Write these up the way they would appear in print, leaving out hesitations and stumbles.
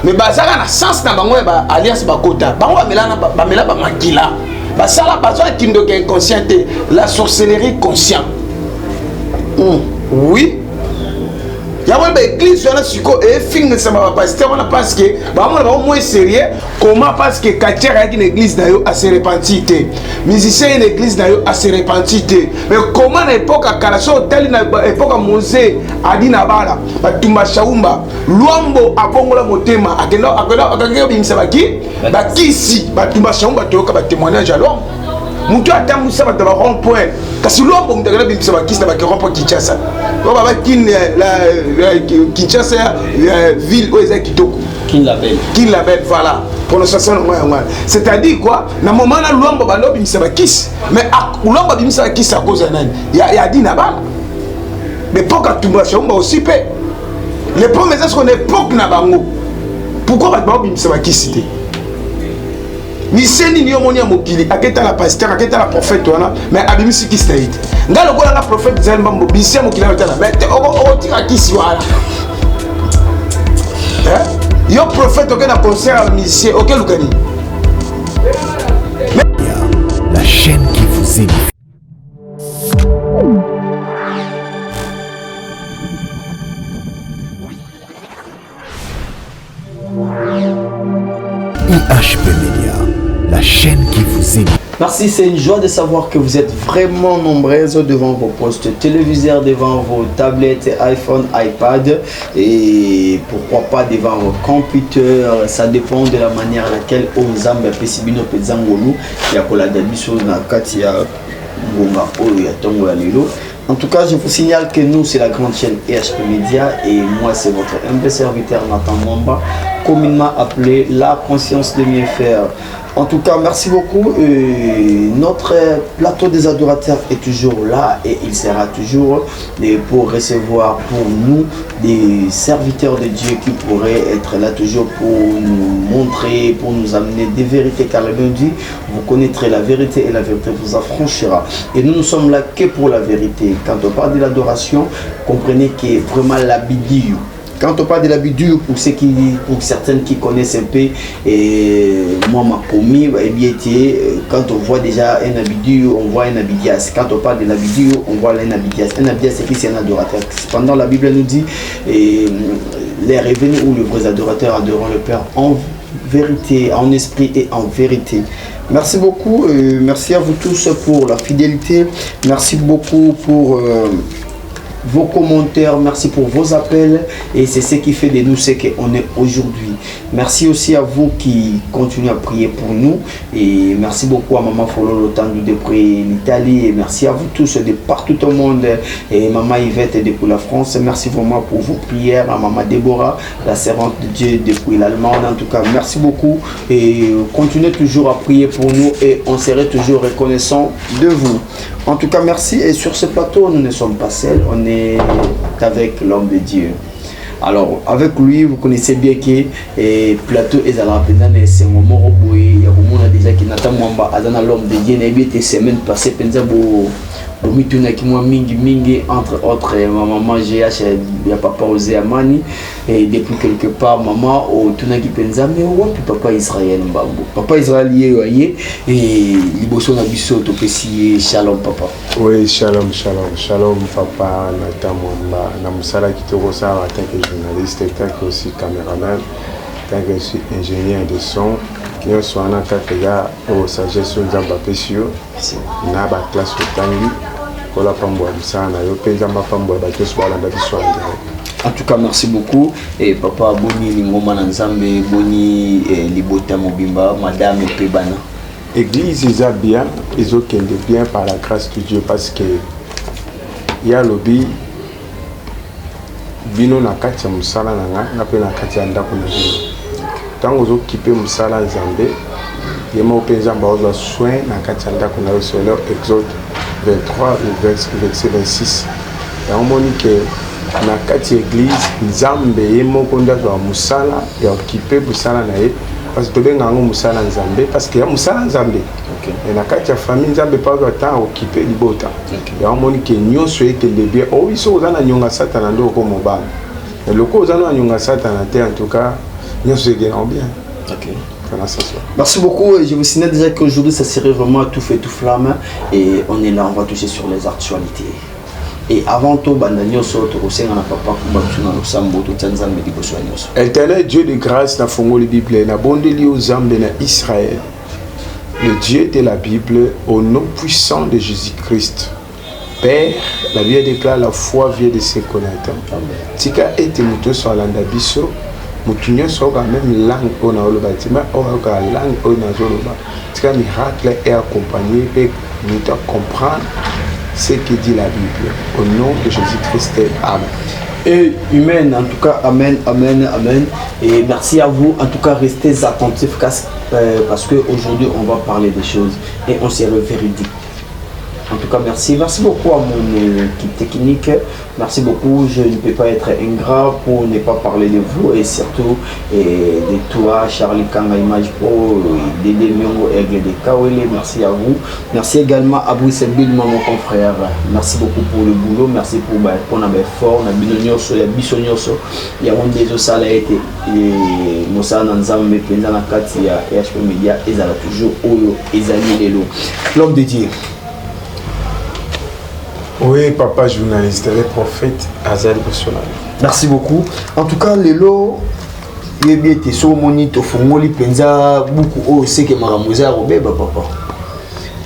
Mais bazaka na sens na bango ya ba alliance bakota. Bango bamela bamela ba makila. Basala bazwa kindoki inconscient te, la sorcellerie conscient. Oui. Yango ba église wana siko efingisama ba pasteur wana parce que bamona bango moins sérieux. Comment? Parce que catcheur ayaki na église na yo a se repentir te, musicien ye na église na yo a se repentir te. Mais comment na époque ya kala, so otali na époque ya Mose adi na bala batumba shaumba Lwambo abongola motema, akenda akenda obimisa baki bakisi batumba shaumba, toyoka ba témoignage ya Lwambo, moto atambwisa bato ba rond point. Kasi Lwambo moto akenda bimisa bakisi na baki rond point Kinshasa, oyo baba Kin, Kinshasa ville oyo eza kitoko. Kin la belle. Kin la belle, voilà prononciation nango yango wana. C'est-à-dire quoi? Na moment na Lwambo banda obimisa bakisi, mais Lwambo abimisa bakisi à cause ya nani? Ya Dina Bala. Mais époque atumba shaumba aussi mpe le problème eza soko na époque na bango, pourquoi bato baobimisa bakisi te? Mise nini yo omoni ya mokili aketala pasteur, aketala prophète wana, mais abimisi kisi na ye te? Ngai lokola nga prophète Israel Mbambo, bisi ya mokili ayotala, mais okotika kisi wana. Yo prophète oke na concert ya musicien, okeluka nini? La chaîne qui vous édifie. IHP Media, la chaîne qui vous édifie. Merci, c'est une joie de savoir que vous êtes vraiment nombreuses devant vos postes téléviseurs, devant vos tablettes, iPhone, iPad et pourquoi pas devant vos computers. Ça dépend de la manière à laquelle Nzambe apesi bino mpenza ngolu ya kolanda biso na kati ya ngonga oyo ya ntongo ya lelo. En tout cas, je vous signale que nous, c'est la grande chaîne EHP Media et moi, c'est votre humble serviteur Nathan Mwamba, communément appelé la conscience de mieux faire. En tout cas, merci beaucoup. Notre plateau des adorateurs est toujours là et il sera toujours pour recevoir pour nous des serviteurs de Dieu qui pourraient être là toujours pour nous montrer, pour nous amener des vérités. Car le Bible dit, vous connaîtrez la vérité et la vérité vous affranchira. Et nous, nous sommes là que pour la vérité. Quand on parle de l'adoration, comprenez que vraiment la Bible. Quand on parle de la Bible, pour ceux qui, pour certaines qui connaissent un peu, et moi, ma commis, eh bien, quand on voit déjà un Abidu, on voit un Abidias. Quand on parle de la Bible, on voit un Abidias. Un Abidias, c'est qui? C'est un adorateur. Cependant, la Bible nous dit, et, les revenus ou les vrais adorateurs adorant le Père en vérité, en esprit et en vérité. Merci beaucoup, merci à vous tous pour la fidélité. Merci beaucoup pour vos commentaires, merci pour vos appels et c'est ce qui fait de nous ce qu'on est aujourd'hui. Merci aussi à vous qui continuez à prier pour nous et merci beaucoup à Maman Fololo Tandou depuis l'Italie et merci à vous tous de partout au monde et Maman Yvette depuis la France. Merci vraiment pour vos prières à Maman Déborah, la servante de Dieu depuis l'Allemagne. En tout cas, merci beaucoup et continuez toujours à prier pour nous et on serait toujours reconnaissant de vous. En tout cas, merci. Et sur ce plateau, nous ne sommes pas seuls, on est avec l'homme de Dieu. Alors, avec lui, vous connaissez bien que eh, plateau ezalaka mpenza na esengo moko boye ya komona déjà ke Nathan Mwamba aza na l'homme de Dieu. Nayebi ete semaine passée mpenza bo bomitunaki mwa mingi mingi, entre autres ma maman GH ya papa Ose Amani, et depuis quelque part maman otunaki mpenza me wapi papa Israël Mbambo. Papa Israël ye oyo aye e liboso na biso, topesi ye shalom, papa. Oui, shalom, shalom, shalom, papa Nathan Mwamba. Na mosala kitoko osala en tant que journaliste, en tant que aussi caméraman, en tant que aussi ingénieur de son. Nyonso wana kaka eza oyo sagesse oyo Nzambe apesi yo na baclasse otangi. Kola pambola mosala na yo mpe Nzambe apambola bato nyonso balanda biso en direct. En tout cas, merci beaucoup. Et papa, boni lingomba na Nzambe, boni eh, libota mobimba, madame mpe bana? Église eza bien, ezokende bien par la grâce de Dieu, parce que ye alobi bino na kati ya mosala na ngai, nga mpe na kati ya ndako na bino. Ntango ozokipe mosala Nzambe, ye moko mpe Nzambe aozwa soin na kati ya ndako na yo, selon Exode 23 verset 26. Yango moni ke na kati ya église, Nzambe ye moko nde azwaka mosala ya okipe mosala na ye, parce que tobenga yango mosala Nzambe, parce que ya mosala Nzambe. Me na kati ya famille, Nzambe mpe azwa temps okipe libota. Yango moni ke nyonso ekende bien. Oyo soki oza na nyonga Satana nde okoma obanga, mais lokola oza na nyonga Satana te, en tout cas Nyonso ekenda bien. Merci beaucoup. Je vous signale déjà qu'aujourd'hui, ça serait vraiment tout feu, tout flamme. Et on est là, on va toucher sur les actualités. Et avant tout, banda nyonso, tokosenga na papa kumba biso na losambo, totia Nzambe liboso ya nyonso. Éternel Dieu de grâce, nafongoli Bible, nabondeli yo Nzambe na Israël, le Dieu de la Bible, au nom puissant de Jésus-Christ. Père, la Bible déclare: la foi vient de se connaître. Tika ete moto nyonso alanda biso, moto nyonso ayoka même langue oyo naoloba te, ma oyo ayoka langue oyo nazoloba, tika miracle e accompagner mpe moto acomprendre ce que dit la Bible. Au nom de Jésus-Christ, amen. Et humaine, en tout cas, amen, amen, amen. Et merci à vous. En tout cas, restez attentifs parce qu'aujourd'hui, on va parler des choses et on serait véridique. En tout cas, merci. Merci beaucoup à mon équipe technique. Merci beaucoup. Je ne peux pas être ingrat pour ne pas parler de vous et surtout et de toi, Charlie Kanga Image Pro, Dédé Miongo Aigle de Kawele. Merci à vous. Merci également à Brice Bill, mon confrère. Merci beaucoup pour le boulot. Merci pour bah, pour notre effort. Na bino nyonso, ya biso nyonso. Ya monde ezosala ete mosala na Nzambe mpenza na kati ya HP Media ezala toujours oyo ezali lelo. L'homme de Dieu. Oui, papa journaliste, le prophète azali liboso na yo. Merci beaucoup. En tout cas, lelo yebi ete soki omoni tofungoli mpenza buku oyo, seke makambo eza ya kobeba. Papa,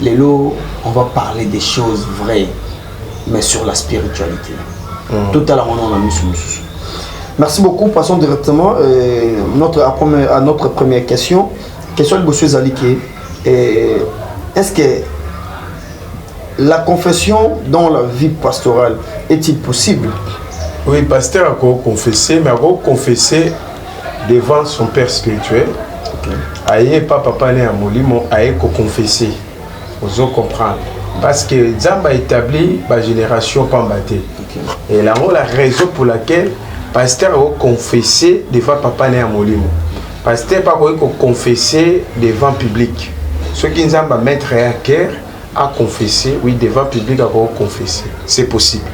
lelo on va parler des choses vraies, mais sur la spiritualité. Totala ngo na miso mosusu. Merci beaucoup. Passons directement à notre première question. Question liboso ezali ke est-ce que la confession dans la vie pastorale est-il possible? Oui, pasteur a confessé, mais a confessé devant son père spirituel. Aye pa papa ne ya molimo, aye koconfesser, ozo comprendre, parce que Nzambe a établi bagénération pamba te. Et yango la raison pour laquelle pasteur akoconfesser devant papa ne ya molimo. Pasteur mpe akoki koconfesser devant public. Soki Nzambe amettre ye à cœur à confesser, oui, devant public akoki confesser, c'est possible.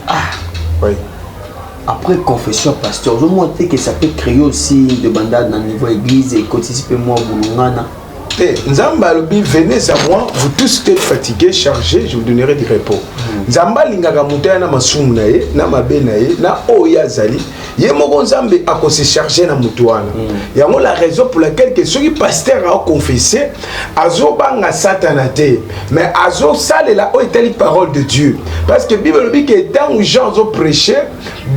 Ah. Oui. Après confession, pasteur, ozomona te que ça peut créer aussi de bandade na niveau église, ekotisi mpe mwa bulungana? Te, Nzambe alobi: "Venez à moi, vous tous qui êtes fatigués, chargés, je vous donnerai du repos." Nzambe alingaka moto aya na masumu na ye, na mabe na ye, na oyo ye azali ye moko. Nzambe akose charge na moto wana. Yango la raison pour laquelle ke soki pasteur aconfesse, azobanga Satana te, mais azosalela oyo etali parole de Dieu, parce que Bible elobi ke ntango Jean azoprêche,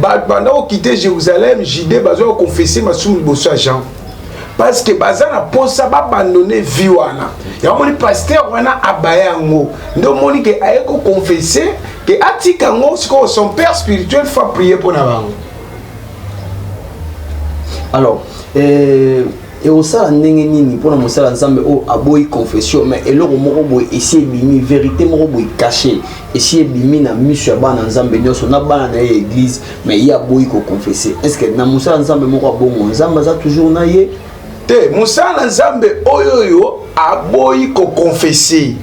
bato banda kokite Jérusalem, Judée, bazwa koconfesse masumu liboso ya Jean, parce que baza na posa baabandonner vie wana. Yango moni pasteur wana abaya yango nde omoni ke aye koconfesse ke atika yango. Sikoyo son père spirituel fa prier mpo na bango. Alors, ekosala ndenge nini mpona mosala Nzambe oyo aboyi confession, mais eloko moko boye esi ebimi, vérité moko boye caché esi ebimi na miso ya bana Nzambe nyonso, na bana na ye église, mais ye aboyi koconfesse? Est ce que na mosala Nzambe moko abongo, Nzambe aza toujours na ye? Te, mosala Nzambe oyo oyo aboyi koconfesse,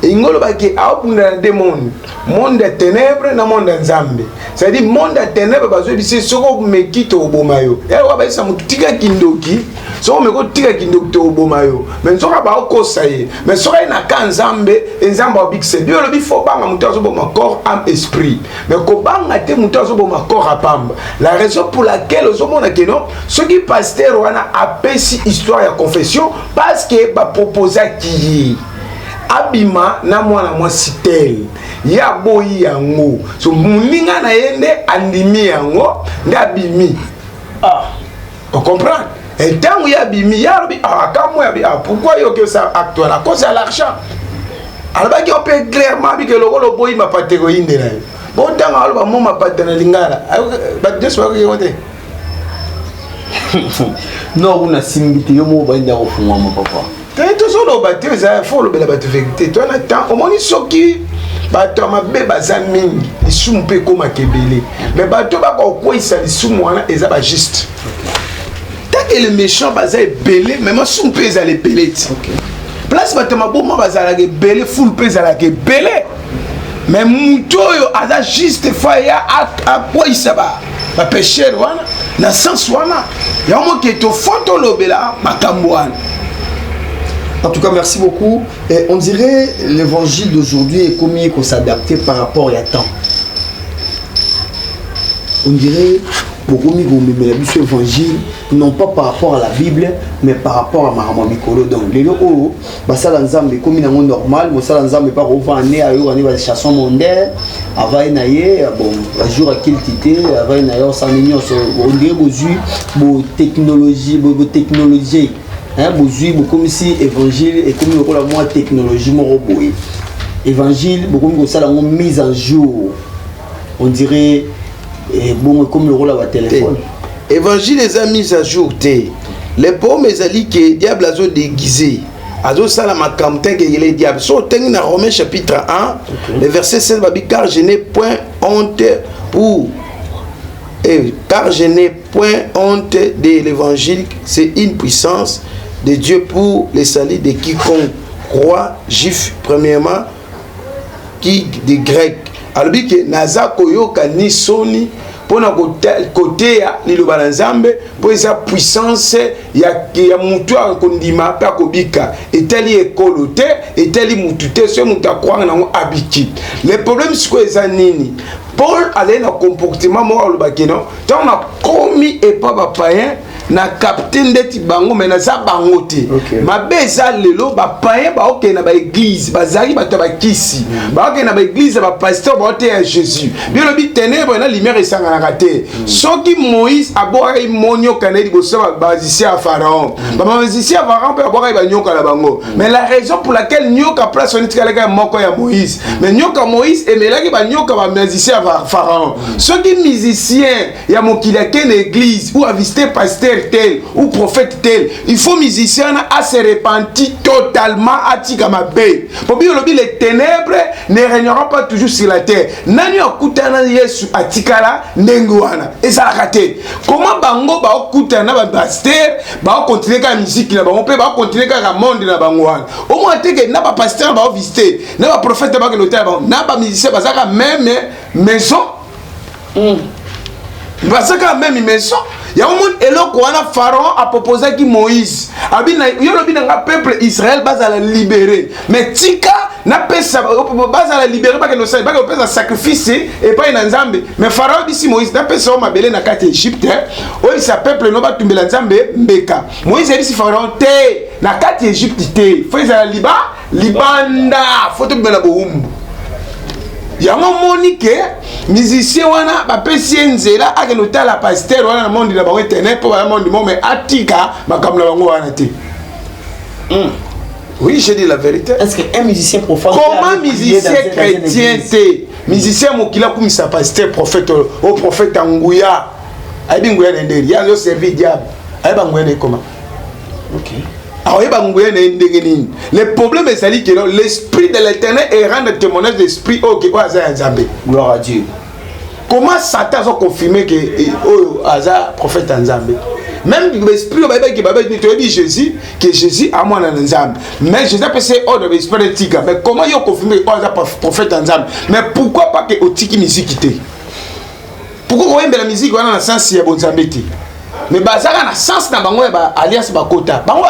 elingi olobaki aobunda na deux monde, monde ya ténèbre na monde ya Nzambe. C'est-à-dire monde ya ténèbre bazoyebisi: soki omeki, tokoboma yo. Yaloka bayebisa motu: "Tika kindoki, soki omeki otika kindoki, tokoboma yo." Mais nzoka baokosa ye. Mais soki aye na ka Nzambe, Nzambe aobikisa. Bi olobi fo banga moto azoboma corps, âme, esprit, mais kobanga te moto azoboma corps apamba. La raison pour laquelle ozomona ke non, soki pasteur wana apesi histoire ya confession, parce que baproposaki ye abima na mwana mwasi tel, ye aboyi yango, so moninga na ye nde andimi yango, nde abimi. Ah. Ocomprendre? Ntango ye abimi, ye alobi akamwe, abi: "Ah, pourquoi yo okesa acte wana?" Cause ya l'argent. Alobaki yo mpe clairement, abike lokola oboyi mapate koyindela yo. Bo ntango aloba mo mapate na lingala, bato nyonso bakoki yango te. Non, kuna simbi te, yo moko bayinda kofungwama, papa. Te, tozoloba te, eza fo olobela bato vérité. To na temps omoni soki bato ya mabe baza mingi, lisumu mpe ekomaka ebele, mais bato bakokweyisa lisumu wana eza bajuste. Tant que le méchant baza ebele, mais masumu mpe ezala ebele. Ti place bato ya maboma bazalaka ebele, fulu mpe ezalaka ebele, mais moto oyo aza juste fa ya akweyisa bapécheurs wana. Na sens wana yango moke tofo tolobela makambo wana. En tout cas, merci beaucoup. Et on dirait l'évangile d'aujourd'hui est comme qu'on s'adapter par rapport à temps. On dirait beaucoup mieux biso évangile non pas par rapport à la Bible mais par rapport à makambo ya mikolo. Donc lelo oyo basala Nzambe ekomi nango normal, mosala Nzambe pa kovanda ne ayoka ne bachanson mondaine avai na ye, bon, bajour akilti te, avai na ye osani nyonso. On dirait bozwi botechnologie, botechnologie, hein, bozwi bokomisi évangile ekomi lokola mwa technologie moko boye. Évangile bokomi kosala yango mise en jour, on dirait bongo ekomi lokola batelefone. Évangile eza mise à jour te. Le problème ezali ke diable azodéguise, azosala makambo te keyele diable. So otengi na Romain chapitre 1, le verset 16, babi: car je n'ai point honte pour et car je n'ai point honte de l'évangile, c'est une puissance de Dieu pour le salut de quiconque croit, juif premièrement qui de grec. Alobi ke naza koyoka ni soni mpona koteya liloba na Nzambe, mpo eza puissance ya mutu akondima mpe akobika. Etali ekolo te, etali mutu te. Soki mutu acroire nango, abiki. Le problème sikoyo eza nini? Paul azali na comportement moko, alobaki: no, ntango nakomi epa bapayen, na capte ndeti bango, me naza bango te. Mabe eza lelo bapayen baokende na baeglise, bazalaki bato ya bakisi, baokende na baeglise ya bapasteur, baoteya Jésus. Bien, olobi ténèbre na lumière esanganaka te. Soki Moïse abwakaki monyoka na ye liboso ya bamagicien ya Pharaon, bamagicien ya Pharaon mpe babwakaki banyoka na bango. Mais la raison pour laquelle nyoka place wana etikalaki ya moko ya Moïse, mais nyoka Moïse emelaki banyoka bamagicien ya Pharaon. Soki musicien ya mokili ake na église ou avisite pasteur tel ou prophète tel, il faut musicien wana ase repenti totalement, atika mabe. Po bi olobi les ténèbres ne régneront pas toujours sur la terre. Nani akutana Yesu atikala ndenge wana? Ezalaka te. Comment bango baokutana na bapasteur, baokontinue kaka musique na bango mpe baokontinue kaka monde na bango wana? Omona teke na bapasteur baovisite, na baprophète bakende otala bango, na bamusicien bazalaka même maison, bazalaka même maison. Yango moni eloko wana Pharaon aproposaki Moïse, abi yo lobi na nga peuple Israël bazala libéré, mais tika napesa bazala libéré, bakende osala, bakende kopesa sacrifice epai na Nzambe. Mais Pharaon abisi Moïse: napesa yo mabele na kati ya Egypte, oyebisa peuple no batumbela Nzambe mbeka. Moïse ayebisi Pharaon te, na kati ya Egypte te, fo ezala liba libanda, fo tobimela bowumbu. Yango moni ke musicien wana bapesi ye nzela akende otala pasteur wana na monde na bango internet, mpo baya monde mo, mais atika makambo na bango wana te. Oui, j'ai dit la vérité. Est-ce qu'un musicien profane Comment musicien chrétien te, musicien mokili akumisa pasteur, prophète o prophète ya nguya, ayebi nguya na ndenge ye azoservir diable, ayeba nguya na ekoma? Akoyeba nguya na ye ndenge nini? Le problème ezali ke l'esprit de l'Éternel et rendre témoignage d'esprit oyo ke oyo aza ya Nzambe. Gloire à Dieu. Comment Satan azo confirmer ke oyo aza prophète ya Nzambe? Même l'esprit oyo bayebaki, bayebi, toyebi Jésus ke Jésus amwana na Nzambe, mais Jésus apesi ordre l'esprit etika. Mais comment yo confirme oyo aza prophète ya Nzambe? Mais pourquoi pas ke otiki musique te? Pourquoi koyembela musique wana na sens ya bonzambe te? Mais bazalaka na sens na bango ya baalias, bakota bango,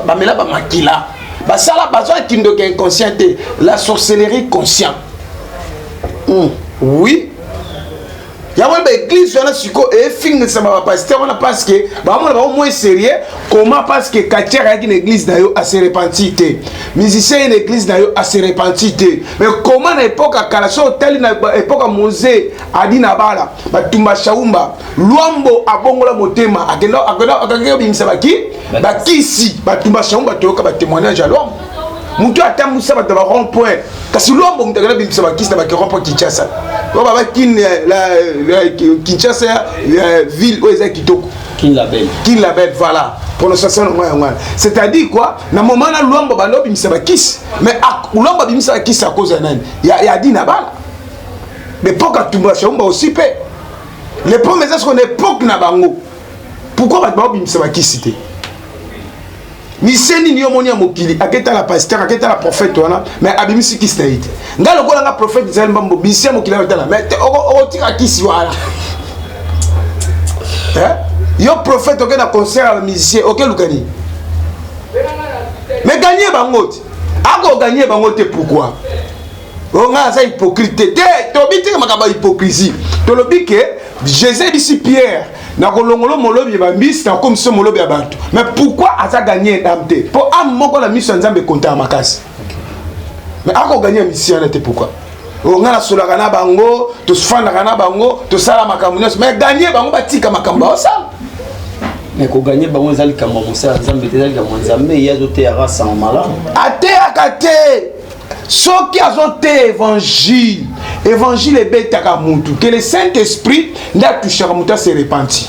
bamela bamakila, basala, bazwa kindoki inconscient te, la sorcellerie conscient. Oui, yango baeglise wana sikoyo efingisama bapasteur wana parce que bamona bango moins sérieux. Comment? Parce que catcheur ayaki na église na yo, ase repenti te. Musicien ye na église na yo, ase repenti te. Mais comment na époque ya kala, so otali na époque ya Mose adi na bala batumba Shaumba, Lwambo abongola motema, akendaki obimisa baki bakisi batumba Shaumba. Toyoka batémoignage ya Lwambo, moto atambwisa bato ba rond point. Kasi Lwambo moto akenda bimisa bakisi na baki rond point Kinshasa, oyo baba Kinshasa, ville oyo eza kitoko. Kin Label. Kin Label, voilà prononciation nango yango wana. C'est-à-dire quoi? Na moment na Lwambo banda obimisa bakisi, mais Lwambo abimisa bakisi à cause ya nani? Ya dina bala. Mais époque atumba Shaumba aussi mpe le problème eza soko na époque na bango, pourquoi bato baobimisa bakisi te? Mise nini yo omoni ya mokili aketala pasteur, aketala prophète wana, mais abimisi kisi na ye te? Ngai lokola nga prophète ezali mbambo, bisi ya mokili akotala, mais okotika kisi wana. Yo prophète oke na concert ya musicien, oke luka nini? Mais gagner bango te. Ako gagner bango te pourquoi? O nga aza hypocrite te. Te, tobi te makambo ya hypocrisie. Tolobi ke Jésus ayebisi Pierre nakolongolo molobi ya bambisi, nakokomisa molobi ya bato. Mais pourquoi aza gagner âme te? Mpo âme moko na miso ya Nzambe ekontaka makasi. Mais akogagner musicien wana te pourquoi? O nga nasolaka na bango, tofandaka na bango, tosala makambo nyonso, mais gagner bango batika makambo baosala. Mais kogagner bango eza likambo ya mosala Nzambe te, eza likambo ya Nzambe. Ye azoteyaka sango malamu. Ateyaka te. Soki azoteya évangile, évangile ebetaka mutu, ke le Saint Esprit nde atouchaka motu ase repenti.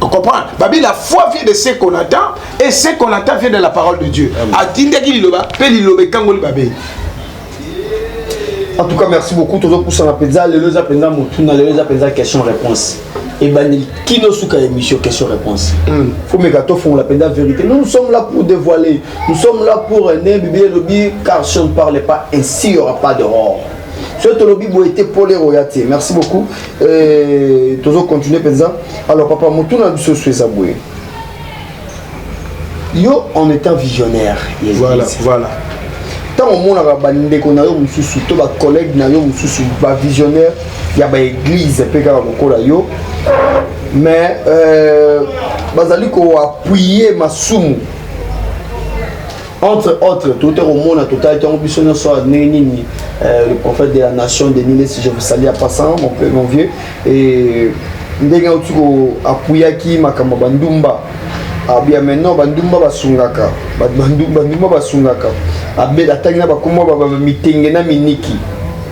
On comprend? Babi, la foi vient de ce qu'on attend et ce qu'on attend vient de la parole de Dieu. Atindaki liloba pe liloba ekangoli babe. En tout cas, merci beaucoup. Tozopusana mpenza. Lelo eza mpenza motuna, lelo eza mpenza question réponse. Ebandeli kino suka émission question réponse. Faut meka tofongola mpenza vérité. Nous, nous sommes là pour dévoiler. Nous sommes là pour ne Bible elobi, car si on ne parle pas ainsi, il y aura pas d'aurore. Soki tolobi boye te, pole eroya te. Merci beaucoup. Tozocontinue mpenza. Alors papa, motuna biso so eza boye: yo, en étant visionnaire ya Voilà, église, voilà. ntango omonaka bandeko na yo mosusu to bacollègue na yo mosusu, bavisionnaire ya baéglise mpe kaka lokola yo, mais bazali koappuyer masumu, entre autres tote komona, totali ntango biso nyonso ndenge nini le prophète de la nation Denis Lessie, je vous salue en passant, mon père, mon vieux, et ndenge auti koappuyaki makambo ya bandumba, abia maintenant bandumba basungaka, bandumba basungaka, atangi na bakombo mitenge na miniki,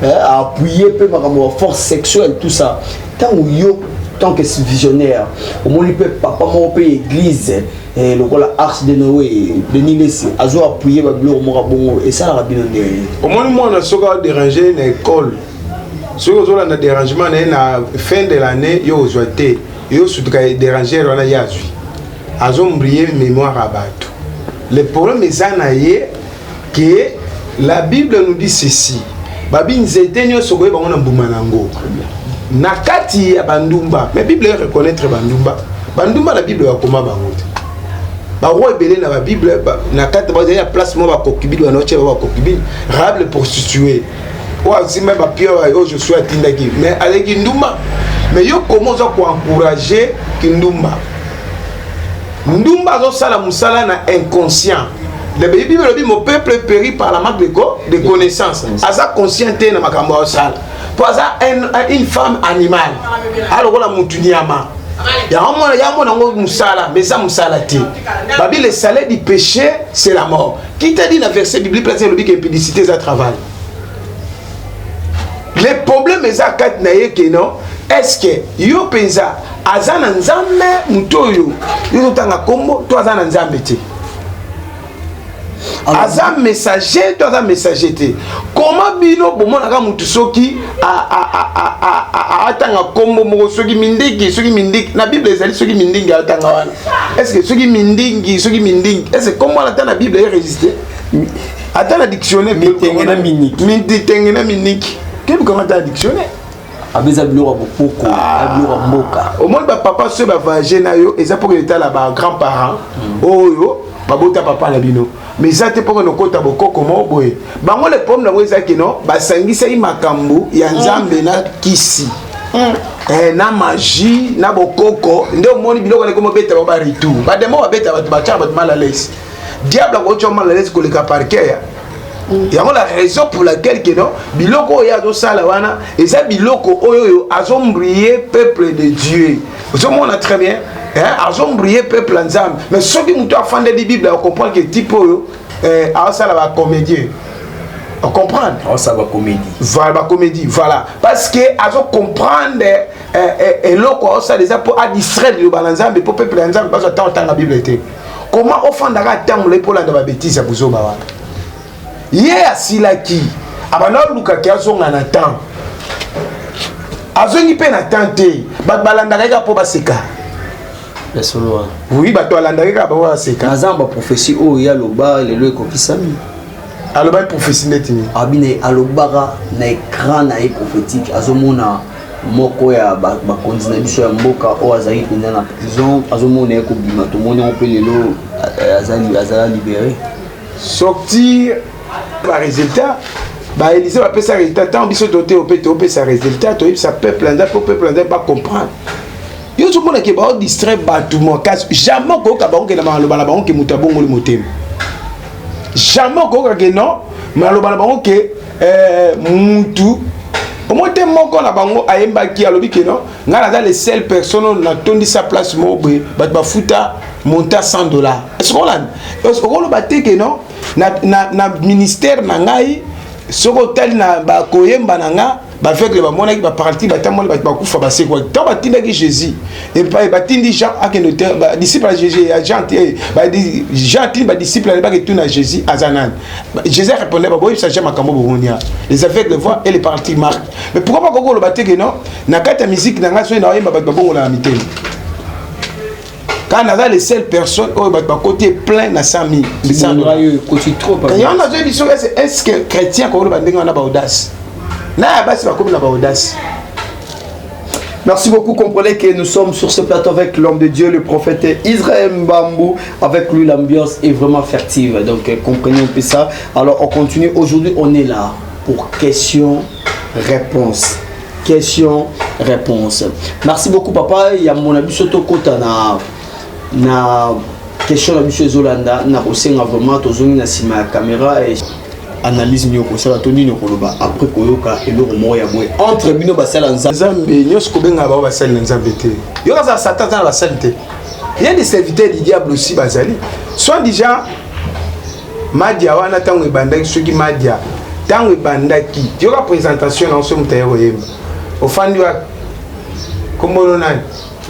appuyer mpe makambo ya force sexuelle, tout ça. Ntango yo, tant que visionnaire, omoni mpe papa moko mpe église lokola Arche de Noé, Denis Lessie, azo appuyer babiloko moko bongo, esalaka bino ndenge? Omoni, mwana soki aderange na école, soki ozolanda dérangement na ye, na fin de l'année yo ozwa te. Yo sutuka déranger wana, ye azwi, azombrie mémoire ya bato. Le problème eza na ye ke la Bible nous dit ceci: babi nzete nyonso koyeba bango na mbuma na yango. Na kati ya bandumba, mais Bible reconnaître bandumba. Bandumba na Bible bakoma bango te. Baroi ebele na babible, na kati bazali ya place moko, baconcubine banaotia ba baconcubine. Rahab le prostituée oyo asimba bapie oyo Josue atindaki, mais azalaki ndumba. Mais yo komo oza koencourage kindumba? Ndumba azosala mosala na inconscient. Le Bible elobi: "Mon peuple périt par la manque de connaissance." Aza conscient te na makambo azosala, mpo aza une femme animale, alokola mutu nyama. Yango mona, yango nango mosala, mais eza mosala te. Babi le salaire du péché, c'est la mort. Qui t'a dit na verset biblique place elobi ke impudicité eza travail? Le problème eza kati na ye ke non, est ce que yo mpenza aza na Nzambe? Moto oyo yo totanga nkombo to aza na Nzambe te, aza messager to aza messager te? Koma bino bomonaka motu soki atanga nkombo moko, soki mindingi, soki mindingi na Bible ezali, soki mindingi atanga wana, est ce que soki mindingi, soki mindingi, est ce que nkombo wana ata na Bible eregistre, ata na dictionnaire? Mitenge na miniki. Mitenge na miniki, kebukanga ata na dictionnaire. Abeza biloko ya bokoko ya biloko ya mboka. Omoni, bapapa soki bavoyage na yo, eza mpo etala ba grand parent oyo babota papa na bino, mais eza te mpo nokota bokoko moko boye. Bango, le problème nango eza kino basangisaki makambo ya Nzambe na kisi, na magie na bokoko. Nde omoni biloko wana ekomobeta bango baretour. Bademo babeta bato, batiaka bato mal à l'aise. Diable akotia mal à l'aise koleka parquet. Yango la raison pour laquelle ke non, biloko oyo azosala wana eza biloko oyo oyo azombrie peuple de Dieu. Ozomona très bien, azombrie peuple ya Nzambe. Mais soki moto afandeli Bible, acomprendre ke type oyo azosala bacomédien, ocomprendre? Aosala bacomédie. Voilà, bacomédie, voilà, parce que azocomprendre eloko aosala eza mpo adistraire liloba na Nzambe, mpo peuple ya Nzambe bazwa ntango otanga Bible te. Comment ofandaka atambola mpo olanda babétise ya buzoba wana? Ye asilaki, abanda olukaki azonga na temps, azongi mpe na temps te. Bato balandaka ye kaka mpo baseka. Ya solo wana. Oui, bato alandaki kaka bango baseka. Naza na baprophétie oyo ye aloba, lelo ekokisami. Alobaki prophétie ndeti nini? Abine alobaka na écran na ye prophétique, azomona Moko ya bakonzi na biso ya mboka oyo azalaki mpenza na prison, azomona ye kobima. Tomoni yango mpe lelo azala libéré. Sortir barésultat, baélysée bapesa résultat. Ntango biso tote mpe topesa résultat, toyebisa peuple nza mpo peuple nza bacomprendre. Yo ozomonake baodistraire bato makasi. Jamais okoyoka bango ke na maloba na bango ke moto abongoli motema. Jamais okoyoka ke non, maloba na bango ke mutu omoi te. Moko na bango ayembaki, alobi ke non, ngai naza le seul personne oyo natondisa place moko boye, bato bafuta monta 100 $. Est-ce olanda? Okoloba te ke non, na ministère na ngai, soki otali na bakoyemba na nga, baaveugle bamonaki, baparalytique batamboli, bato bakufa basekwaki. Ntango batindaki Jésus epai batindi Jean akende te, disciple ya Jésus ya Jean te, Jean atindi badisciple alebaki tuna Jésus aza nani. Jésus arépondait: baboyebisa Jean makambo bomoni awa, les aveugles voient et les paralytiques marchent. Mais pourquoi bakoki koloba te ke non, na kati ya musique na ngai, soki naoyemba, bato babongolaka mitema? Kaka naza le seule personne oyo bato bakoti plein na 100 000. Oyo ekoti trop. Yango nazoyebi soki est ce que chrétien akoloba ndenge wana. Baaudace na ya basi bakomi na baaudace. Merci beaucoup. Comprenez que nous sommes sur ce plateau avec l'homme de Dieu, le prophète Israël Mbambou. Avec lui, l'ambiance est vraiment fertile. Donc, comprenez un peu ça. Alors, on continue. Aujourd'hui, on est là pour question-réponse. Question-réponse. Merci beaucoup, papa. Il y a mon ami Soto Kota na question na biso ezolanda na kosenga vraiment tozongi na nsima ya caméra et analyse nini okosala to nini okoloba après koyoka eloko moko ya boye entre bino basala Nzambe? Nzambe nyonso kobengaka bango basali na Nzambe te. Yo kazala Satan aza na basali te. Ye des serviteurs du diable aussi bazali. Soit déjà madia wana, ntango ebandaki, soki madia ntango ebandaki, yoka présentation na so moto aye koyemba, ofandi wapi, kombono nani,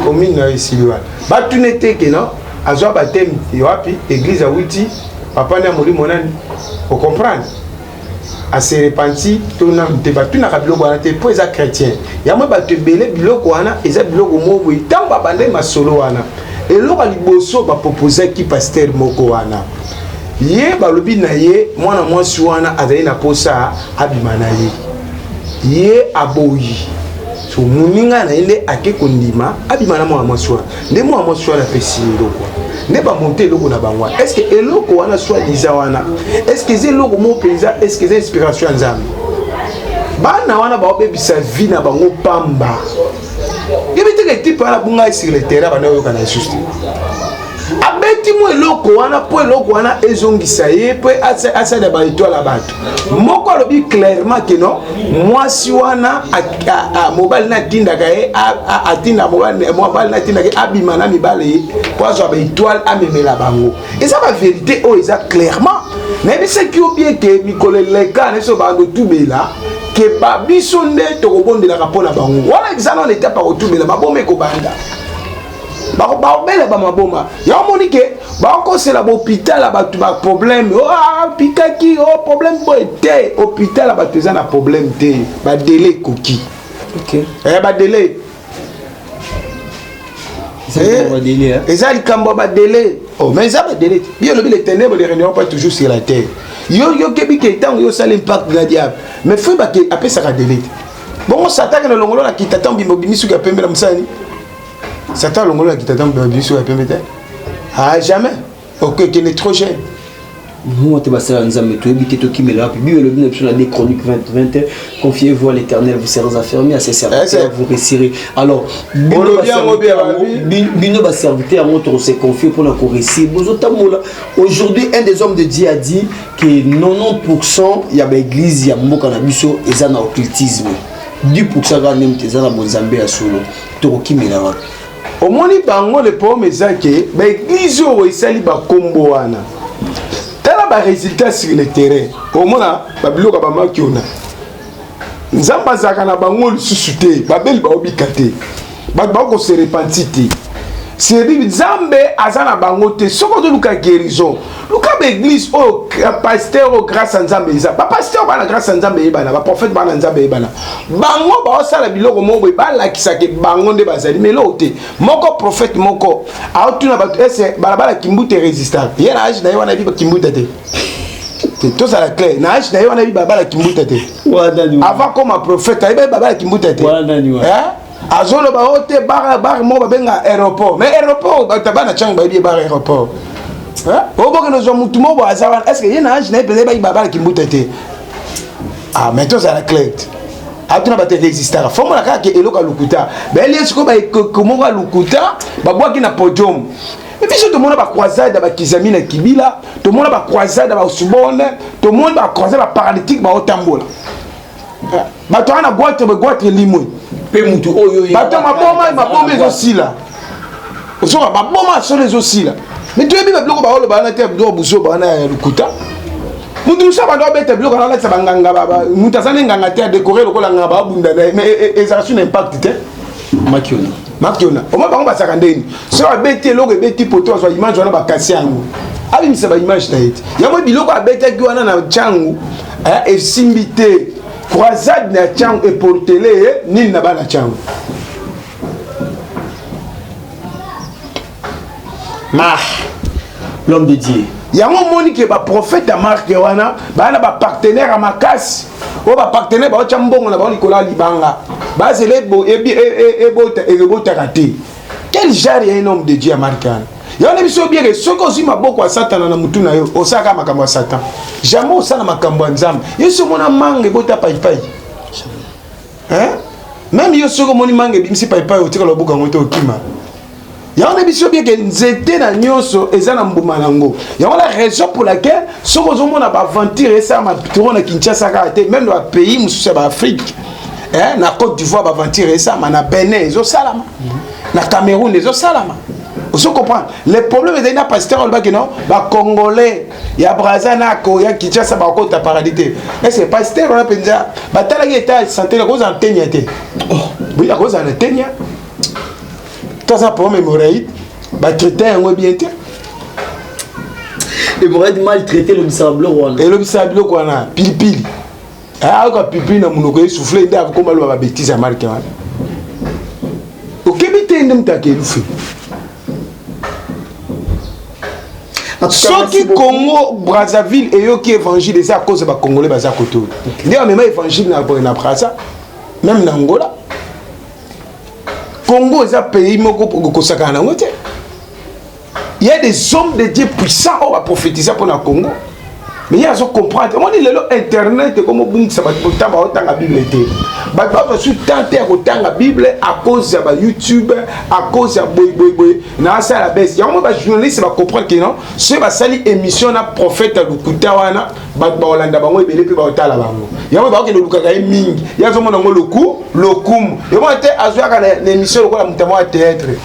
commune na yo, esili wana. Batuna ete ke non, azwa baptême wapi, église awuti, papa nde ya molimo nani, ocomprendre, ase repenti to nanu te. Batunaka biloko wana te mpo eza chrétien. Yango bato ebele, biloko wana eza biloko moko boye. Ntango babandaki masolo wana, eloko ya liboso baproposaki pasteur moko wana, ye balobi na ye mwana mwasi wana azali na posa abima na ye, ye aboyi. So moninga na ye nde ake kondima abima na mwana mwasi wana. Nde mwana mwasi wana apesi ye eloko wana, nde bamonte eloko na bango wana. Est ce que eloko wana soi-disant wana, est ce que eza eloko moko mpenza? Est ce que eza inspiration ya Nzambe? Bana wana baobebisa vie na bango pamba. Yebi teke type wana bunga sur le terrain, bana oyoka na lisusu te. Abeti mwa eloko wana mpo eloko wana ezongisa ye mpo asala baétoile ya bato. Moko alobi clairement ke non, mwasi wana, mobali na atindaka ye, atinda mobali na atindaka ye abima na mibale ye mpo azwa baétoile amemela bango. Eza bavérité oyo eza clairement. Nayebisaki yo bien ke mikolo eleka na biso bando tubela ke biso nde tokobondelaka mpo na bango wana. Eza nano etape ya kotubela maboma, ekobanda bakobela bamaboma. Yango moni ke bakosela bahôpital ya bato baproblème apikaki o problème boye te. Hôpital ya bato eza na problème te, badélai ekoki. Badélai eza likambo ya badélai. Oh, mais eza badélai te. Bien olobi, les ténèbres ne régneront pas toujours sur la terre. Yo yokebi ke ntango yo osala impact na diable, mais faut bake apesaka délai te. Bongo Satan ke na longolo na kita, ntango bima obimi suki ya pembe na mosani. Satan alongolo na kita, ntango bima obimi suki ya pembe te. Ah, jamais, okekende trop jeune. Moi te basala Nzambe, toyebi te tokimela wapi. Bible elobi na biso na 2 Chronique 20 20: confiez-vous à l'Éternel, vous serez affermis, à ses serviteurs, vous réussirez. Alors bino baserviteur yango, tokose confier mpona koréussir. Bozotambola aujourd'hui, un des hommes de Dieu a dit que 90% ya baéglise ya mboka na biso eza na occultisme, 10% kaka nde moto eza na bonzambe ya solo. Tokokimela wapi? Omoni bango, le problème eza ke baéglise oyo esali bakombo wana, tala barésultat sur le terrain. Omona babiloko ya bamaki ona, Nzambe azalaka na bango lisusu te. Babeli baobika te, bato bakose repentir te. C'est Nzambe aza na bango te. Soki ozoluka guérison, luka baéglise oyo pasteur oyo grâce ya Nzambe eza. Bapasteur baa na grâce ya Nzambe eyebana, baprophète baa na Nzambe eyebana. Bango baosala biloko moko boye, balakisaka bango nde bazali, mais eloko te. Moko prophète moko aotuna bato ese balabala Kimbuta résistant, ye na age na ye wana yebi Kimbuta te. Te, tozala clair na age na ye wana yebi babala kimbuta te. Avant koma prophète ayebi babala kimbuta te. Azoloba o te bar bar moko babenga aéroport, mais aéroport bato bana ntango bayebi ye bar aéroport obokende ozwa motu moko boye aza wana, est ce que ye na age na ye mpenza yebaki babala kimbuta te? Ah, mais tozala clair te, atuna bato existaka fomona kaka ke eloko ya lokuta bayeli ye. Sikoyo baekoko moko ya lokuta babwaki na podium. Me biso tomona bacroisade ya bakizami na kibila, tomona bacroisade ya basubone, tomoni bacroisade baparalytique baotambola, bato wana goitre goitre elimwe. Mpe mutu oyo bato maboma maboma ezosila, ozoka baboma solo ezosila. Me toyebi babiloko baoloba wana te, biloko buzoba wana ya lokuta. Mutu mosusu abanda obeta biloko wana, alatisa banganga, mutu aza ne nganga te, adekore lokola nganga, baabunda na ye, mais ezala su na impact te. Makiona. Makiona oma bango bazalaka ndeni, soki abeti eloko ebeti poto, azwa image wana, bakasi yango, abimisa baimage na ye te. Yango biloko abetaki wana na ntango esimbi te. Croisade na ntango eportele ye nini na bana ntango? Ah, l'homme de Dieu. Yango omoni ke baprophète ya marke wana baya na bapartenaire ya makasi, oyo bapartenaire baotya mbongo na bango likolo ya libanga, bazela ebota, ebotaka te. Quel genre ya un homme de Dieu ya marke wana? Yango na biso obieke, soki ozwi maboko ya Satana na mutu na yo, osalaka makambo ya Satan, jamais osala makambo ya Nzambe. Yo so omona manga ebota paipai, hein? Même yo soki omoni manga ebimisi paipai, otikala obuka yango te, okima. Yango na biso bieke, nzete na nyonso eza na mbuma nango. Yango la raison pour laquelle soki ozomona baaventure esalama trop na Kinshasa kaka te, même na bapays mosusu ya baafrike, eh, na Côte d'Ivoire baaventure esalama, na Benin ezosalama, na Cameroun ezosalama. Ozo comprendre? Le problème ezali na pasteur olobaki non, bacongolais ya Braza na ya Kinshasa bakota paradis te. Est ce que pasteur wana mpenza batalaki état ya santé? Akozala na tenia te? Oui, akozala na tenia to aza problème hémorroïde, batraite yango bien te. Hémorroïde maltraité elobisaka biloko wana. Elobisaka biloko wana, pilipili, ayoka pilipili na monoko, esouffle nde akoma loba babétise ya marke wana. Okebi te nde moto akelufe. Soki Congo Brazzaville eyoki évangile, eza à cause ya bacongolais baza kote oyo nde bamema évangile na Braza, même na Angola. Congo eza pays moko kosakana nango te. Il y a des hommes de Dieu puissants oyo baprophétisa mpo na Congo, mais ye azo comprendre. Omoni lelo internet ekomi obungisa bato, bota baotanga Bible te, bato bazwa su temps te ya kotanga Bible à cause ya bayoutube, à cause ya boyeboyeboye na asala bese. Yango bajournaliste bacomprendre ke non, soki basali émission na prophète ya lokuta wana, bato bakolanda bango ebele mpe baotala bango. Yango bakokende olukaka ye mingi, ye azomona yango loku lokumu. Yomona te, azwaka na émission lokola moto moko ya théâtre,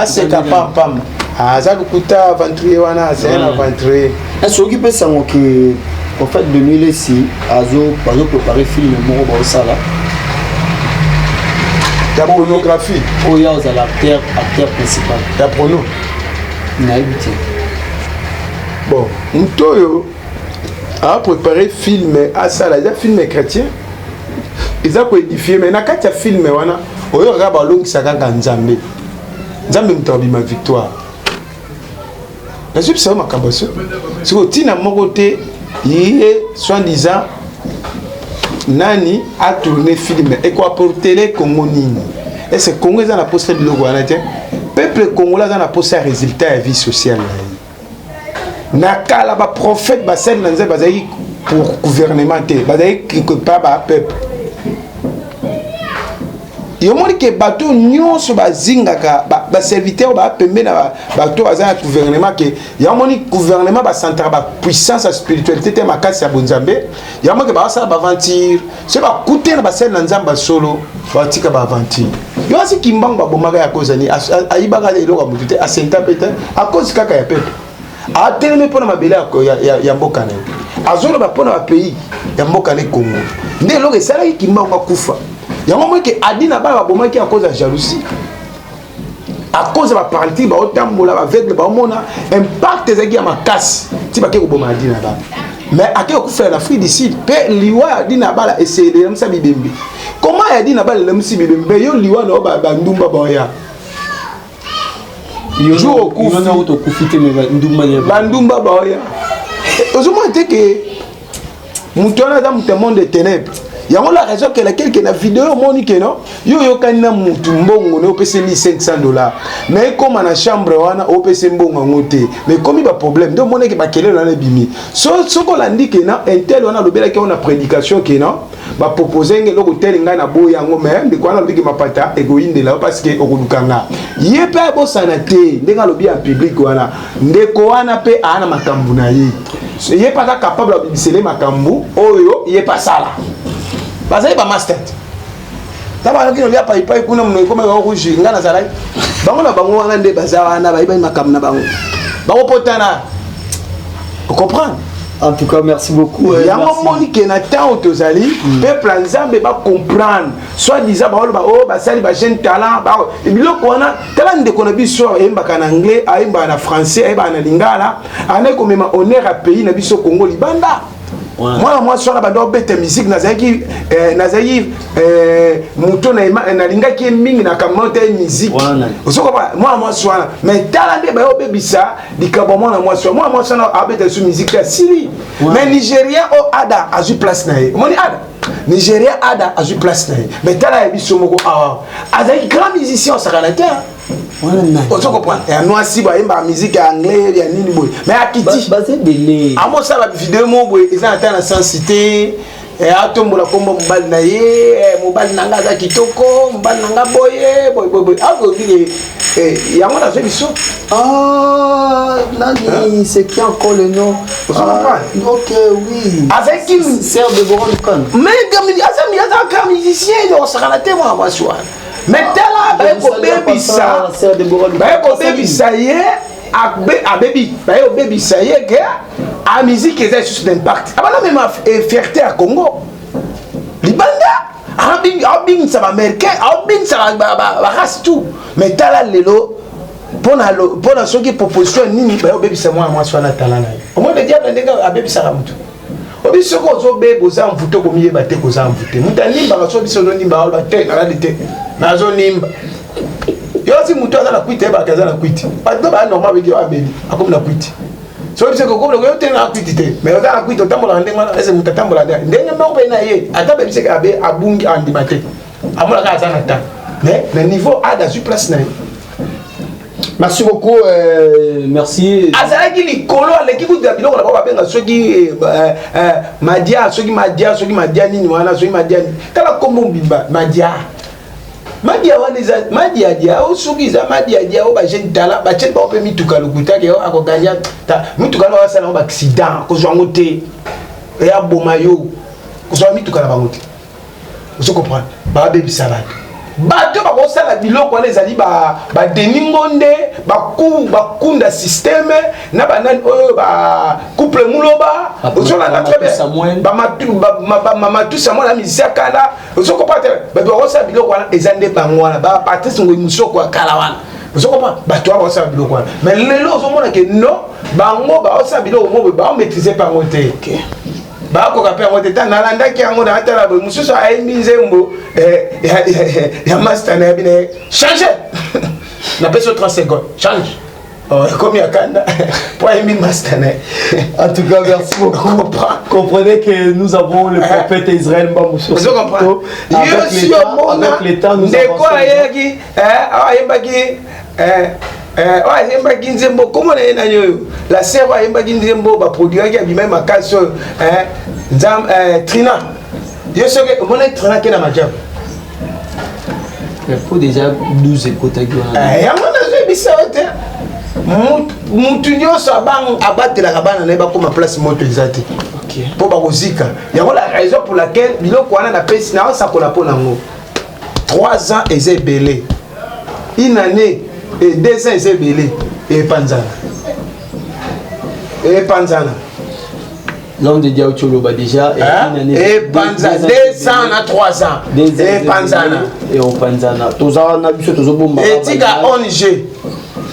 aseka pampamba, aza lokuta, aventurier wana, azali na aventurier. Soki mpe sango ke prophète Denis Lesi azo préparer film moko baosala ya pornographie. Oyo azala acteur principal. Ya porno. Nayebi te. Bon, moto oyo apréparé film, asala eza film chrétien, eza koédifie, mais na kati ya film wana oyo kaka balongisa kaka Nzambe, Nzambe moto abima victoire. Nazwi biso makambo so sikoyo ntina moko te. Ye soi-disant nani atourne film, ekoapportele Congo nini? Est ce Congo eza na posa biloko wana te? Peuple congolais aza na posa ya résultat ya vie sociale na ye. Na kala baprophète, basali na Nzambe bazalaki pour gouvernement te, bazalaki pa bapeuple. Yomoni ke bato nyonso bazingaka baserviteur bapembe na bato baza na gouvernement, ke yamoni gouvernement basantaka bapuissance ya spiritualité te, makasi ya bonzambe. Yango ke basala baaventure, soki bakute na basali na Nzambe basolo, batika baaventure. Yo asi Kimbangu babomaka ya kozani, ayibaka eloko ya motu te, asenta mpe te, akozi kaka ya peuple, atelemi mpo na mabele ya mboka na ye, azoloba mpo na bapays ya mboka na Congo. Nde eloko esalaki Kimbangu akufa. Yango moke adi na bana babomaki à cause ya jalousie, à cause ya baparalytique baotambola, baaveugle baomona. Impact ezalaki ya makasi ti bake koboma adi na bana, mais ake kokufela na Afrique du Sud. Mpe liwa ya adi na bala eselemisa bibembe. Comment ya adi na bala elemisi bibembe? Yo liwa na yo, bandumba baoya. Jour okufi te, bandumba baoya. Ozomona te ke Moto wana aza moto ya monde de ténèbre. Yango la raison que laquelle que na video omoni ke no yo oyokani na mutu mbongo na opesi 1500 $, mais ekóma na chambre wana, opesi mbongo yango te, mais ekomi baproblème. Nde omonaki bakelelo wana ebimi. Soki olandi ke na intel wana alobelaki yango na prédication ke no bapropose nge eloko tele, ngai naboyi yango. Mais ndeko wana alobiki mapata ekoyindela yo parce que okoluka nga. Ye mpe abosana te ndenge alobi ya public wana. Ndeko wana mpe aa na makambo na ye, ye mpe aza capable abimisele makambo oyo ye mpe asala. Bazali bamaster te. Ta bazalaki nolia paipai kuna, mono ekoma bango rouge. Ngai nazalaki bango na bango wana nde baza wana, bayebani makambo na bango, bakopotana, ocomprendre? En tout cas, merci beaucoup. Yango moni ke na ntango tozali, peuple ya Nzambe bacomprendre. Soit disant baoloba oyo basali bajeune talent, biloko wana. Tala ndeko na biso ayembaka na anglais, ayembaka na français, ayembaka na lingala, anaki komema honneur ya pays na biso Congo libanda. Mwana mwasi wana banda obeta musique, nazalaki moto nalingaki ye mingi na kambo te musique. Ozokopa mwana mwasi wana, mais tala nde baye obebisa likambo ya mwana mwasi wana. Mwana mwasi wana abeta lisusu musique te, asili. Mais Nigérien oyo Ada azwi place na ye. Omoni Ada, Nigérien Ada azwi place na ye. Mais tala ya biso moko awa, azalaki grand musicien, osakana te. Ozo comprendre? Ya nwasi bayembaka musique ya anglais ya nini boye, mais akiti. Baza ebele. Amosala video moko boye, eza na ta na sensi te. Atombola kombo mobali na ye: "Mobali na nga aza kitoko, mobali na nga boye boye boye boye." Akoki yango nazwi biso. Ah, nani, c'est qui encore le nom? Ah, ok, oui. Azalaki Sœur Deborah Lukan. Mais aza grand musicien, osakana te mwana mwasi wana. Mais tala, baye kobebisa, baye kobebisa ye, abebi, baye kobebisa ye ke a musique eza lisusu d'impact. Abana mema fierté ya Congo libanda, abingisa baaméricain, abingisa barace tout. Mais tala lelo, mpona soki proposition nini, baye kobebisa mwana mwasi wana. Tala na ye, omoi le diable ndenge abebisaka motu. Obi soki ozobeba, oza mvute, okomiyeba te koza mvute. Moto animbaka so biso ozonimba, aloba te, nalali te, nazonimba. Yo si motu aza na kwiti, ayebaka aza na kwiti. Bato baya normal beki abebi, akomi na kwiti. So biso kokomi yo te na kwiti te, mais oza na kwiti, otambolaka ndenge wana. Ese moto atambolaka ndenge moko mpe na ye, ata bebiseke abe abungi, andima te, amonaka aza na temps. Mais na niveau Ada azwi place na ye. Merci beaucoup, merci. Azalaki likolo, aleki kutu biloko na bango babenga soki madia, soki madia, soki madia nini wana, soki madia. Tala kombo mbimba madia, madia wana eza madiadia o, soki eza madiadia oyo bajeune tala batieli bango mpe mituka lokutaki oyo akoganya mituka wana, basala yango baaccident, kozwa yango te, eya boma yo. Kozwa mituka na bango te. Ozo comprendre? Babebisa bato. Bato bakosala biloko wana ezali badeni ngonde, bakunda systeme na banani oyo bacouple muloba. Ozolanda très bien, bamatu Samuel na musicien kala. Ozo comprendre? Bato bakosala biloko wana eza nde bango wana, bapatrice Ngoi Musoko ya kala wana. Ozo comprendre? Bato wana bakosala biloko wana, mais lelo ozomona ke non, bango bakosala biloko mo boye, baomaîtrise mpe yango te, bakoka mpe yango te. Ta nalandaki yango, naatala boye, mosusu ayembi nzembo ya master na yebi na ye. Change, napesi yo 30 secondes, change. Ekomi ya kanda po ayembi master na ye. En tout cas, merci beaucoup. Comprenez que nous avons le prophète Israël Mbamou sur ce plateau. Avec l'État, nous ndeko ayaki, ayembaki, oyo ayembaki nzembo, kombo na ye nani oyo, la sœur oyo ayembaki nzembo baproduiraki, abimai makasi oyo, Trina. Yo soki omona Trina ke na majabu. Po déjà 12 ekotaki wana. Yango nazoyebisa yo te, mutu nyonso abatelaka bana na ye bakóma place moto eza te, mpo bakozika. Yango la raison pour laquelle biloko wana napesi, naosakola mpo nango. 3 ans eza ebele, une année et 2 ans eza ebele, epanzana, epanzana. L'homme de Dieu Choloba déjà. Epanza 2 ans na 3 ans, epanzana. Et opanzana. Toza na biso tozobomba. Etika ONG.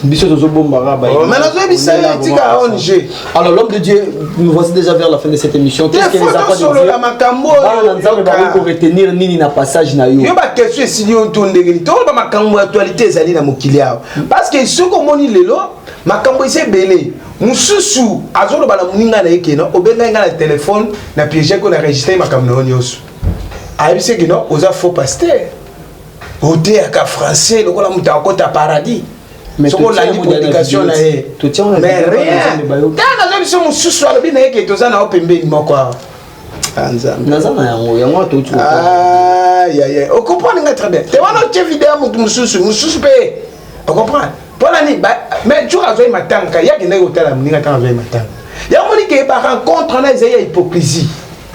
Biso tozobombaka. Mais nazoyebisa yo, etika ONG. Alors, l'homme de Dieu, nous voici déjà vers la fin de cette émission. Qu'est-ce que les enfants de Dieu, makambo bana Nzambe bakoki koretenir nini na passage na yo? Yo, baquestion esili yo to ndenge nini? Toloba makambo ya actualité ezali na mokili awa, parce que soki omoni lelo makambo eza ebele. Mosusu azoloba na moninga na ye que non, obengai ngai na telefone, na piége ko na registre makambo na yo nyonso. Ayebisi que non, oza faux pasteur, oteyaka français lokola moto akota paradis. Soki olandi prédication na ye, mais rien. Ntango nazo biso, mosusu alobi na ye que toza na yo pembeni moko awa. Nzambe, naza na yango, yango touti. Ocomprendre ngai très bien te. Wana otie video ya motu mosusu, mosusu mpe ocomprendre mpona nini. Mais jour azwai matanga, ye akendaki kotala moninga. Ntango azwai matanga, yango moni que barencontre wana ezali ya hypocrisie.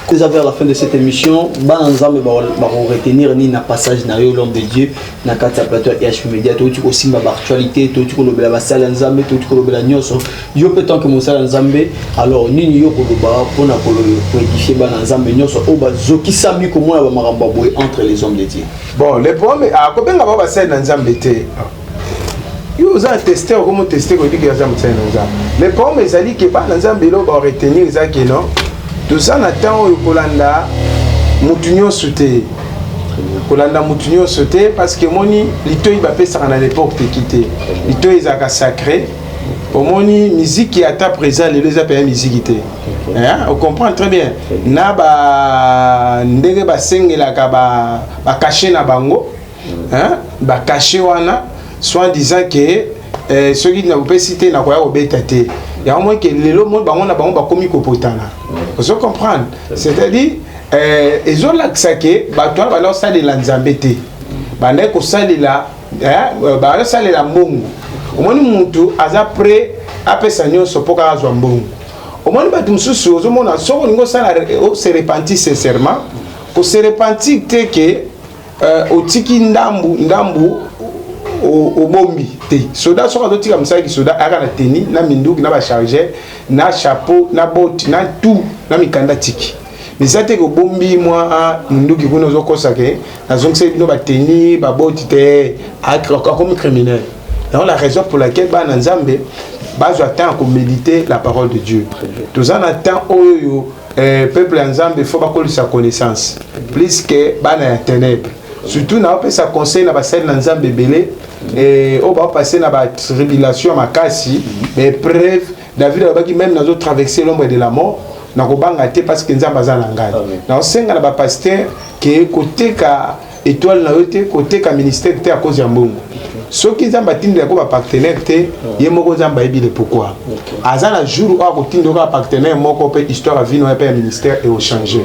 Déjà vers la fin de cette émission, bana Nzambe bakoretenir nini na passage na yo, l'homme de Dieu, na kati ya plateau ya HP Media? Touti kosimba baactualité, touti kolobela basali ya Nzambe, touti kolobela nyonso. Yo mpe tant que mosali ya Nzambe, alors nini yo koloba mpona koédifier bana Nzambe nyonso oyo bazokisami komona bamakambo ya boye entre les hommes de Dieu? Bon, le problème, akobenga bao basali na Nzambe te. Yo oza na teste, okomo teste koyebi que aza mosali na Nzambe. Le problème ezali que bana Nzambe, eloko baretenir eza que non, toza na temps oyo kolanda mutu nyonso te, kolanda mutu nyonso te, parce que omoni litoi bapesaka na n'importe qui te. Litoi ezalaka sacré. Omoni miziki ata présent lelo eza mpenza miziki te. Ocomprendre très bien na ba ndenge basengelaka bacachet na bango, bacachet wana, soit disant que soki nakopesi te, nakoya kobeta te. Yango moi que lelo moi bango na bango bakomi kopotana. Ozo comprendre, c'est-à-dire ezolakisa que bato wana banda kosalela Nzambe te, bandaki kosalela, bazosalela mbongo. Omoni mutu aza prêt apesa nyonso mpo kaka azwa mbongo. Omoni bato mosusu, ozomona soki olingi osala, ose repentir sincèrement, kose repentir te que otiki ndambu ndambu, obombi te. Soda soki azotika mosala, soda ayaka na tenue, na minduki, na bachargeur, na chapeau, na botte, na tout, na mikanda. Tiki mais eza te kobombi mwa munduki kuna, ozokosa que nazongiseli bino batenue, babotte te. Akomi criminel. Yango la raison pour laquelle bana Nzambe bazwa temps ya koméditer la parole de Dieu. Toza na temps oyo peuple ya Nzambe faut bakolisa connaissance plus que bana ya ténèbre. Surtout naopesa conseil na basali na Nzambe ebele oyo baopase na batribulation ya makasi, baépreuve. David alobaki: "Même nazotraverse l'ombre de la mort, nakobanga te, parce que Nzambe aza na ngai." Naosenga na bapasteur que koteka étoile na yo te, koteka ministère te à cause ya mbongo. Soki Nzambe atindelako bapartenaire te, ye moko Nzambe ayebi le pourquoi. Aza na jour oyo akotinda kaka partenaire moko, mpe histoire ya vie na yo mpe ya ministère eochange.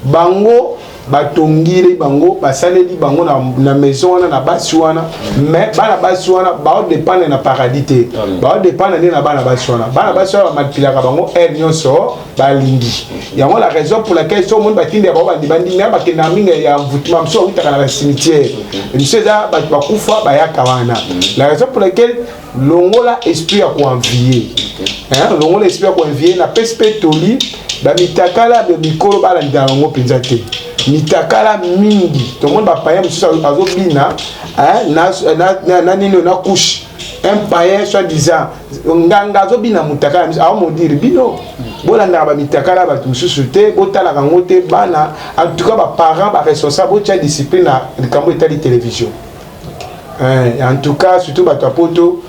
Bango batongili bango, basaleli bango na maison wana, na basi wana. Mais bana basi wana baodépendre na paradis te, baodépendre nde na bana basi wana. Bana basi wana bamanipulaka bango heure nyonso balingi. Yango la raison pour laquelle so omoni batindaka bango, bandimi bakendaka mingi ya mvutuma. Mosusu bawutaka na bacimetière, mosusu eza bato bakufa bayaka wana. La raison pour laquelle, longola esprit ya koenvier, longola esprit ya koenvier. Napesi mpe toli, bamitakala mikolo balandela yango mpenza te. Mitakala mingi tomoni, bapaïen mosusu azobina na nini, na couche. Un païen, soit disant nganga, azobina mutakala, aomodire bino. Bolandaka bamitakala ya bato mosusu te, botalaka yango te. Bana, en tout cas baparent, baresponsable, botia discipline na likambo etali télévision. En tout cas, surtout bato ya poto,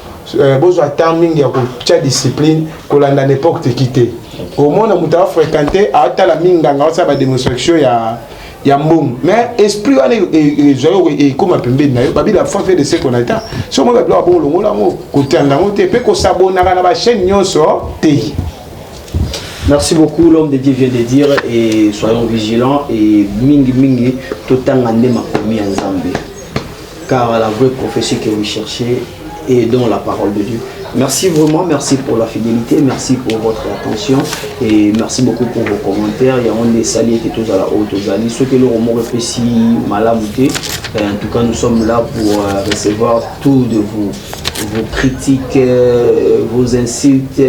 bozwa temps mingi ya kotia discipline, kolanda n'importe qui te. Omona moto afréquente, aotala minganga, aosala badémonstration ya mbongo, mais esprit wana ezwaki ekóma pembeni na yo. Babi la foi fait de ce qu'on attend. So moi babiloko bongo, longola yango, kotanga yango te, mpe kosabonaka na bachaîne nyonso te. Merci beaucoup, l'homme de Dieu vient de dire, et soyons vigilants, et mingi mingi, totanga nde makomi ya Nzambe. Car la vraie prophétie que vous cherchez est dans la parole de Dieu. Merci vraiment, merci pour la fidélité, merci pour votre attention et merci beaucoup pour vos commentaires. Il y a un des saliers qui est à la haute aux ceux qui l'ont réfléchi malamu te. En tout cas, nous sommes là pour recevoir tout de vous, vos critiques, vos insultes,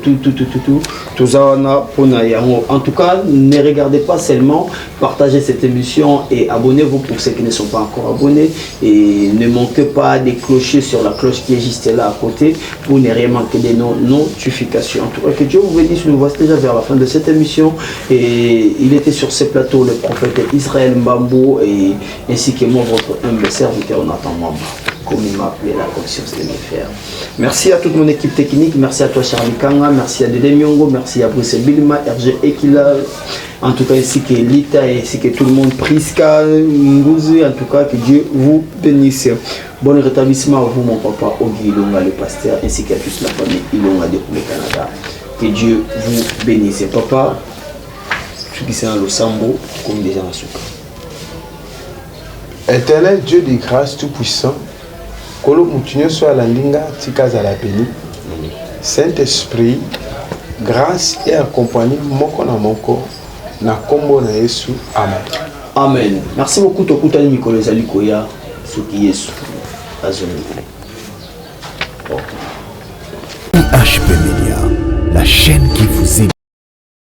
tout, tout, tout, tout, tout. Tout ça, on a pour yango. En tout cas, ne regardez pas seulement, partagez cette émission et abonnez-vous pour ceux qui ne sont pas encore abonnés. Et ne manquez pas de clocher sur la cloche qui est juste là à côté pour ne rien manquer de nos notifications. En tout cas, que Dieu vous bénisse. Nous voici déjà vers la fin de cette émission. Et il était sur ce plateau le prophète Israël Mbambo et ainsi que moi, votre humble serviteur Nathan Mwamba. Comme il m'a appelé la conscience de me faire. Merci à toute mon équipe technique, merci à toi Charlie Kanga, merci à Dédé Miongo, merci à Bruce Bilma, RG Ekila, en tout cas ainsi que Lita, ainsi que tout le monde, Priska, Ngouzi, en tout cas que Dieu vous bénisse. Bon rétablissement à vous mon papa Ogi Ilonga, le pasteur, ainsi qu'à toute la famille Ilonga depuis le Canada. Que Dieu vous bénisse. Papa, sukisa na losambo comme déjà na suka. Éternel Dieu de grâce tout-puissant, kolo mutu nyonso alandi nga tika azala béni. Saint-Esprit, grâce et accompagné moko na moko na kombo na Yesu. Amen. Amen. Merci beaucoup tokutani mikolo ezali koya soki Yesu azongi. IHP Media, la chaîne qui vous aime.